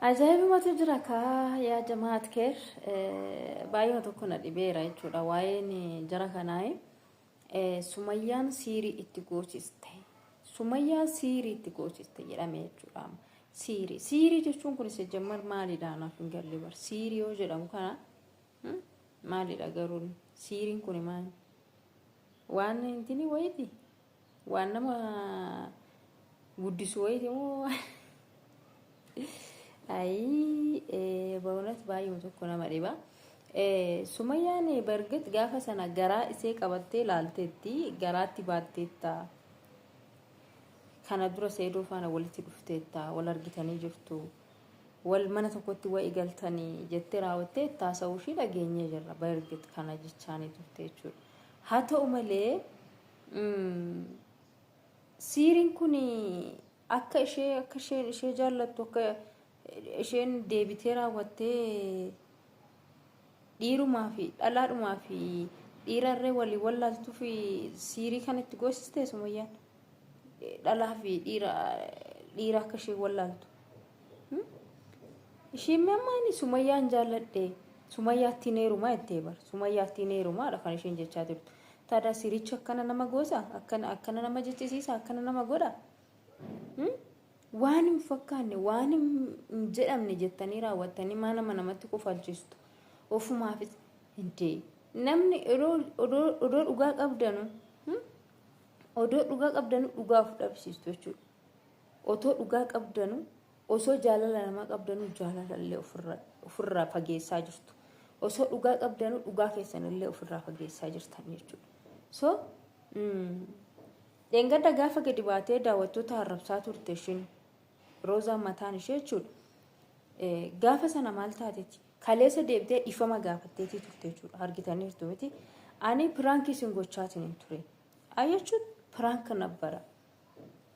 Ajaa'ibumatu jira kaa yaa jamaat keer, baay'ee tokko na dhibeera jechuudha waa'een jara kanaa. Sumayyaan siirii itti goosiste. Sumayyaan siirii itti goosiste jedhame jechuudha. Siirii. Siirii jechuun kun isa jammar maalidha naaf hin galle bar. Siirii yoo jedhamu kana maalidha garuu siiriin kun maali? Waan intini wayiiti? Waan nama guddisu wayiiti moo? Ayii በእውነት baay'uma tokko nama dhiba. Sumayyaan bargit gaafa sana garaa isee qabattee laalteetti garaatti baatteetta. Kana dura Seedoo faana walitti dhufteetta, wal argitanii jirtu. Wal mana tokkotti wa'i galtanii jettee raawwattee taasa'uu ishii dhageenyee jirra. Bargit kana jechaanii turte jechuudha. Haa ta'u malee, siiriin kun akka ishee akka isheen ishee jaallattu, akka isheen deebitee raawwattee dhiirumaa fi dhalaadhumaa fi dhiirarree walii wallaaltuu fi siirii kan itti goosiste Sumayyaan dhalaa fi dhiira dhiira akka ishee wallaaltu. Isheen ammaani Sumayyaan jaalladhe, Sumayyaattiin heerumaa jettee bar, Sumayyaattiin heerumaadha kan isheen jechaa turte. Tadaa siirichi akkana nama goosa, akkana akkana nama jechisiisa, akkana nama godha. Waan hin fakkaanne, waan hin jedhamne jettanii raawwattanii maa nama namatti kofalchiistu? Ofumaafis hindee namni odoo dhugaa qabdanu, odoo dhugaa qabdanu dhugaa of dhabsiistu jechuudha. Otoo dhugaa qabdanu, osoo jaalala namaa qabdanu jaalalallee ofirraa fageessaa jirtu. Osoo dhugaa qabdanu dhugaa keessanillee ofirraa fageessaa jirtan jechuudha. So dheengadda gaafa gadi baatee daawwattoota arrabsaa turte ishiin Roozaan mataan ishee jechuudha. Gaafa sana maal taateeti? Kaleessa deebitee dhiifama gaafatteetii turte jechuudha. Argitaniirtu miti. Ani prank isin gochaatiin hin ture. Ayyachuun prank nabbara.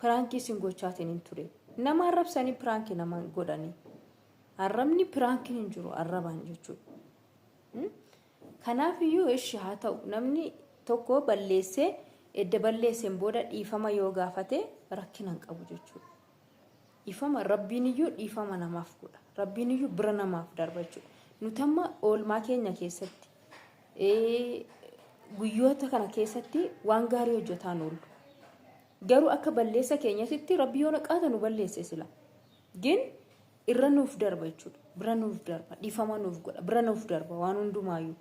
Prank isin gochaatiin hin ture. Nama arrabsanii prank nama godhanii. Arrabni prankiin hin jiru arrabaan jechuudha. Kanaaf iyyuu ishi haa ta'u, namni tokko balleessee edda balleesseen booda dhiifama yoo gaafate rakkina hin qabu jechuudha. Dhiifama Rabbiin iyyuu dhiifama namaaf godha. Rabbiin iyyuu bira namaaf darba jechuudha. Nuti amma oolmaa keenya keessatti, guyyoota kana keessatti waan gaarii hojjetaa oollu. Garuu akka balleessa keenyatitti Rabbi yoo naqaata nu balleesse sila. Gin irra nuuf darba jechuudha. Bira nuuf darba. Dhiifama nuuf godha. Bira nuuf darba waan hundumaayyuu.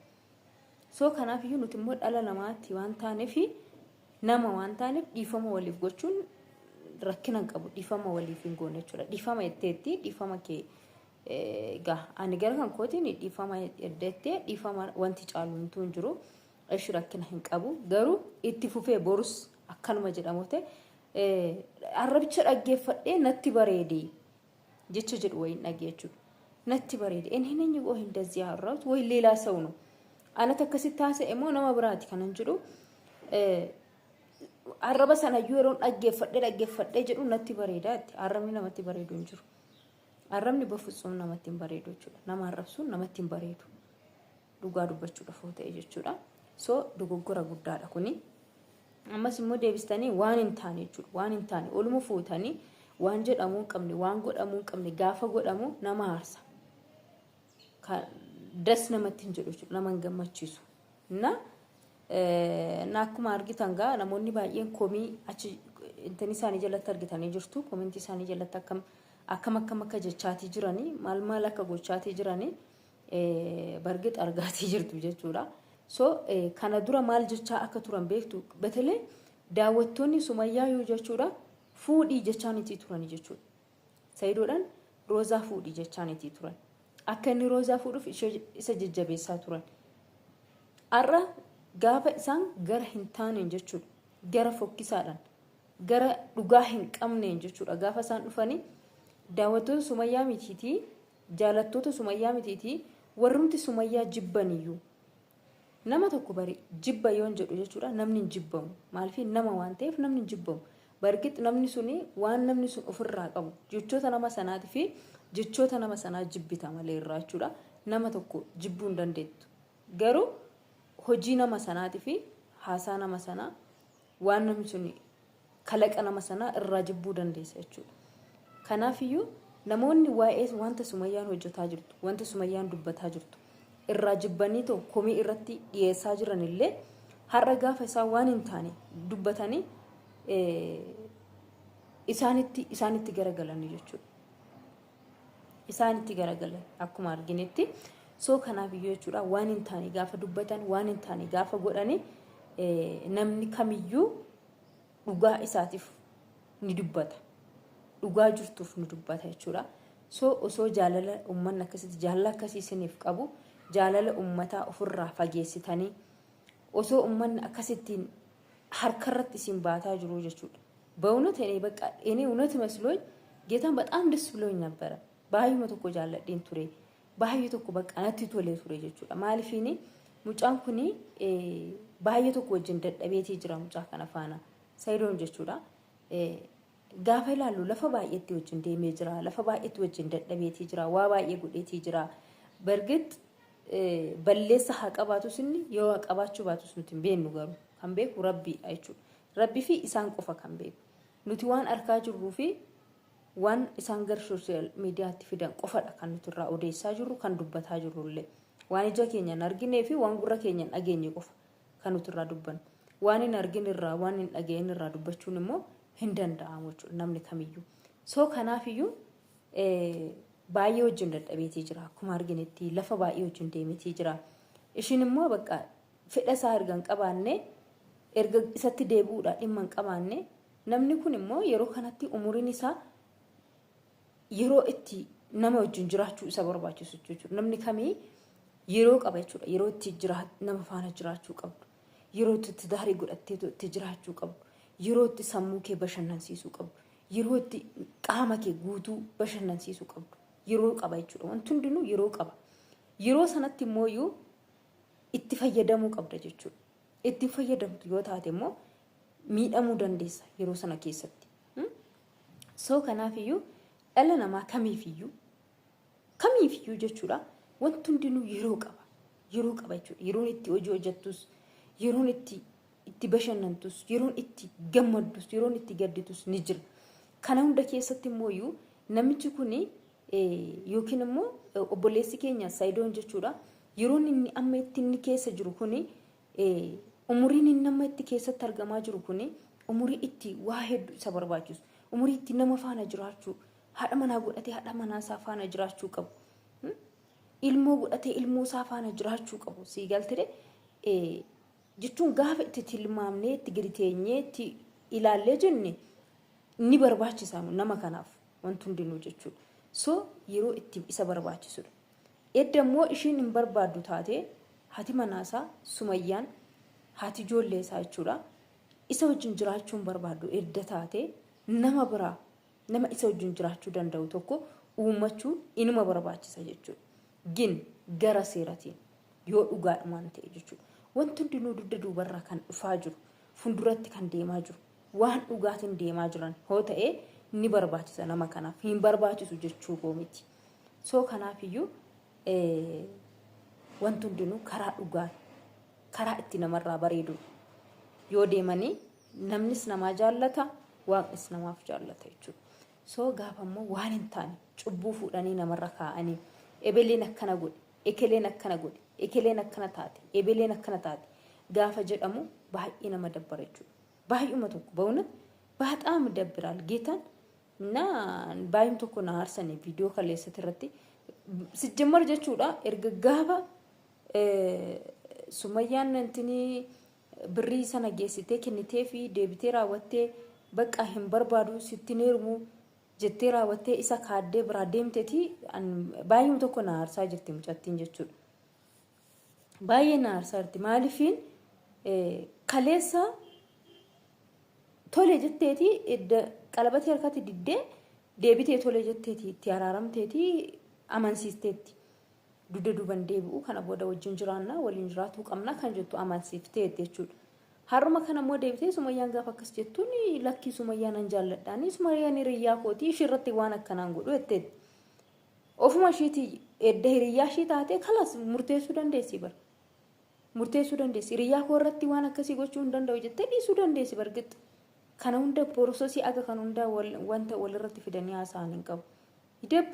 So kanaaf iyyuu nuti immoo dhala namaatti waan taaneef, nama waan taaneef, dhiifama waliif gochuun rakkina hin qabu. Dhiifama waliif hin goone jechuudha. Dhiifama jetteetti dhiifama kee gaa ani gara kan kootiin dhiifama jettee dhiifama wanti caalu homtuu hin jiru. Ishi rakkina hin qabu. Garuu itti fufee borus akkanuma jedhamu ta'e arrabicha dhaggeeffadhee natti bareede jecha jedhu wayiin dhagee jechuudha. Natti bareede. Inni hin eenyu እንደዚህ ያወራሁት ወይ ሌላ ሰው ነው? Anatu akkasitti haasa'e moo nama biraati kanan jedhu, arraba sanayyuu yeroon dhaggeeffadhee dhaggeeffadhee jedhu natti bareeda jetti. Arrabni namatti bareedu hin jiru. Arrabni በፍጹም namatti hin bareedu jechuudha. Nama arrabsuun namatti hin bareedu. Dhugaa dubbachuudhaaf yoo ta'e jechuudha. So dogoggora guddaadha kuni. Ammas immoo deebistanii waan hin taane jechuudha. Waan hin taane oluma fuutanii waan jedhamuu hin qabne, waan godhamuu hin qabne gaafa godhamu nama aarsa. Das namatti hin jedhu jechuudha. Nama hin gammachiisu. Na na akkuma argitan gaa namoonni baay'een komii achi intani isaanii jalatti argitanii jirtu. Commentii isaanii jalatti akkam akkam akkam akka jechaatii jiranii, maal maal akka gochaatii jiranii bargit argaatii jirtu jechuudha. So kana dura maal jechaa akka turan beektu? Batalee daawwattoonni Sumayyaa yoo jechuudha fuudhii jechaan itti turani jechuudha. Sayidoodhaan Roozaa fuudhii jechaan itti turan. Akka inni Roozaa fuudhuuf isa jajjabeessaa turan. Har'a gaafa isaan gara hin taaneen jechuudha. Gara fokkisaadhaan, gara dhugaa hin qabneen jechuudha. Gaafa isaan dhufanii daawwattoota Sumayyaa mitiitii, jaalattoota Sumayyaa mitiitii, warrumti Sumayyaa jibbaniyyuu, nama tokko bari jibba yoon jedhu jechuudha, namni hin jibbamu. Maaliif? Nama waan ta'eef namni hin jibbamu. Bargit namni suni waan namni sun ofirraa qabu, jechoota nama sanaatii fi jechoota nama sanaa jibbita malee irraa jechuudha. Nama tokko jibbuu hin dandeettu. Garuu hojii nama sanaatii fi haasaa nama sanaa, waan namni sun kalaqa nama sanaa irraa jibbuu dandeessa jechuudha. Kanaafiyyuu Namoonni waa'ee wanta Sumayyaan hojjetaa jirtu, wanta Sumayyaan dubbataa jirtu irraa jibbanii too komii irratti dhiyeessaa jiran illee har'a gaafa isaan waan hin taane dubbatanii isaanitti isaanitti garagalanii jechuudha. Isaanitti garagalan akkuma arginetti. So kanaaf iyyuu jechuudha waan hin taane gaafa dubbatan, waan hin taane gaafa godhani, namni kamiyyuu dhugaa isaatiif ni dubbata. Dhugaa jirtuuf ni dubbata jechuudha. So osoo jaalala uummanni akkasitti jaalala akkasii isiniif qabu, jaalala uummataa ofirraa fageessitanii, osoo uummanni akkasittiin harkarratti isin baataa jiru jechuudha. በእውነት እኔ በቃ እኔ እውነት መስሎኝ ጌታን በጣም ደስ ብሎኝ ነበረ። Baay'uma tokko jaalladheen ture. Baay'ee tokko bakka natti tolee ture jechuudha. Maaliifini mucaan kuni baay'ee tokko wajjin dadhabeetii jira mucaa kana faana. Sayidoon jechuudha. Gaafa ilaallu lafa baay'eetti wajjin deemee jira. Lafa baay'eetti wajjin dadhabeetii jira. Waa baay'ee godheetii jira. በርግጥ balleessa haa qabaatus, inni yoo haa qabaachuu baatus nuti hin beeknu, garuu kan beeku Rabbiidha jechuudha. Rabbii fi isaan qofa kan beeku. Nuti waan argaa jirruu fi waan isaan gara social mediatti fidan qofadha kan nuti irraa odeessaa jirru, kan dubbataa jirru illee. Waan ija keenyaan arginee fi waan gurra keenyaan dhageenye qofa kan nuti irraa dubbannu. Waan hin argin irraa, waan hin dhageenye irraa dubbachuun immoo hin danda'amu jechuudha namni kamiyyuu. So kanaafiyyuu baay'ee wajjin dadhabeetii jira, akkuma arginetti lafa baay'ee wajjin deemeetii jira. Ishiin immoo bakka fedha isaa erga hin qabaanne, erga isatti deebi'uudha dhimma hin qabaanne, namni kun immoo yeroo kanatti umuriin isaa yeroo itti nama wajjin jiraachuu isa barbaachisu jechuudha. Namni kamii yeroo qaba jechuudha. Yeroo itti nama faana jiraachuu qabdu. Yeroo itti tidaarii godhattee itti jiraachuu qabdu. Yeroo itti sammuu kee bashannansiisuu qabdu. Yeroo itti qaama kee guutuu bashannansiisuu qabdu. Yeroo qaba jechuudha. Wanti hundinuu yeroo qaba. Yeroo sanatti immoo itti fayyadamuu qabda jechuudha. Itti fayyadamtu yoo taate immoo miidhamuu dandeessa yeroo sana keessatti. So kanaafiyyuu dhala namaa kamiifiyyuu kamiifiyyuu jechuudha wanti hundinuu yeroo qaba. Yeroo qaba jechuudha. Yeroon itti hojii hojjettus, yeroon itti bashannantus, yeroon itti gammaddus, yeroon itti gadditus ni jira. Kana hunda keessatti immoo namichi kuni yookiin immoo obboleessi keenya Sayidoon jechuudha, yeroon inni amma itti inni keessa jiru kuni, umuriin inni amma itti keessatti argamaa jiru kuni, umurii itti waa hedduu isa barbaachisu, umurii itti nama faana jiraachuu, haadha manaa godhatee haadha manaa isaa faana jiraachuu qabu, ilmoo godhatee ilmoo isaa faana jiraachuu qabu. Sii galtee jechuun gaafa itti tilmaamnee, itti gadi teenyee itti ilaallee jenne, ni barbaachisa nama kanaaf wanti hundinuu jechuudha. So yeroo itti isa barbaachisudha. Edda immoo ishiin hin barbaaddu taate, haati manaasaa Sumayyaan, haati ijoollee isaa jechuudha. Isa wajjin jiraachuu hin barbaaddu edda taate, nama biraa, nama isa wajjin jiraachuu danda'u tokko uummachuu inuma barbaachisa jechuudha. ግን gara seeratiin yoo dhugaadhumaan ta'e jechuudha. Wanti hundinuu dugda duubarraa kan dhufaa jiru, fuulduratti kan deemaa jiru, waan dhugaatiin deemaa jiran hoo ta'e ni barbaachisa nama kanaaf. Hin barbaachisu jechuu koo miti. So kanaafiyyuu wanti hundinuu karaa dhugaa, karaa itti namarraa bareedu yoo deemanii, namnis namaa jaallata, Waaqnis namaaf jaallata jechuudha. So gaafa immoo waan hin taane cubbuu fuudhanii namarra kaa'anii, ebeleen akkana godhe, ekeleen akkana godhe, ekeleen akkana taate, ebeleen akkana taate gaafa jedhamu baay'ee nama dabbara jechuudha. Baay'uma tokko በእውነት በጣም ይደብራል ጌታን እና baay'uma tokko na aarsanii viidiyoo kaleessatti irratti ሲጀመር jechuudha. Erga gaafa Sumayyaan intinii birrii sana geessitee kennitee fi deebitee raawwattee, bakka hin barbaadu, sitti heerumu jettee raawwattee isa kaaddee biraa deemteeti, baay'uma tokko na aarsaa jirti mucattiin jechuudha. Baay'ee na aarsaa jirti. Maaliifiin kaleessa tole jetteeti qalabatee harkatti diddee, deebitee tole jetteeti, itti araaramteeti, amansiisteetti. Dugda duuban deebi'u, kana booda wajjin jiraannaa, waliin jiraatuu qabna kan jettu amansiifteetti jechuudha. Har'uma kana immoo deebitee Sumayyaan gaafa akkas jettuun, lakkii, Sumayyaa nan jaalladhaani, Sumayyaan hiriyyaa kootii, ishee waan akkanaan godhu jetteetti. Ofuma isheetii edda hiriyyaa ishee taatee kalas murteessuu dandeessi bara. Murteessuu dandeessi. Hiriyyaa koo irratti waan akkasii gochuu hin danda'u jettee dhiisuu dandeessi bargixxa. Kana hunda processii akka kan hunda wanta walirratti fidanii haasa'an hin qabu. ይደብ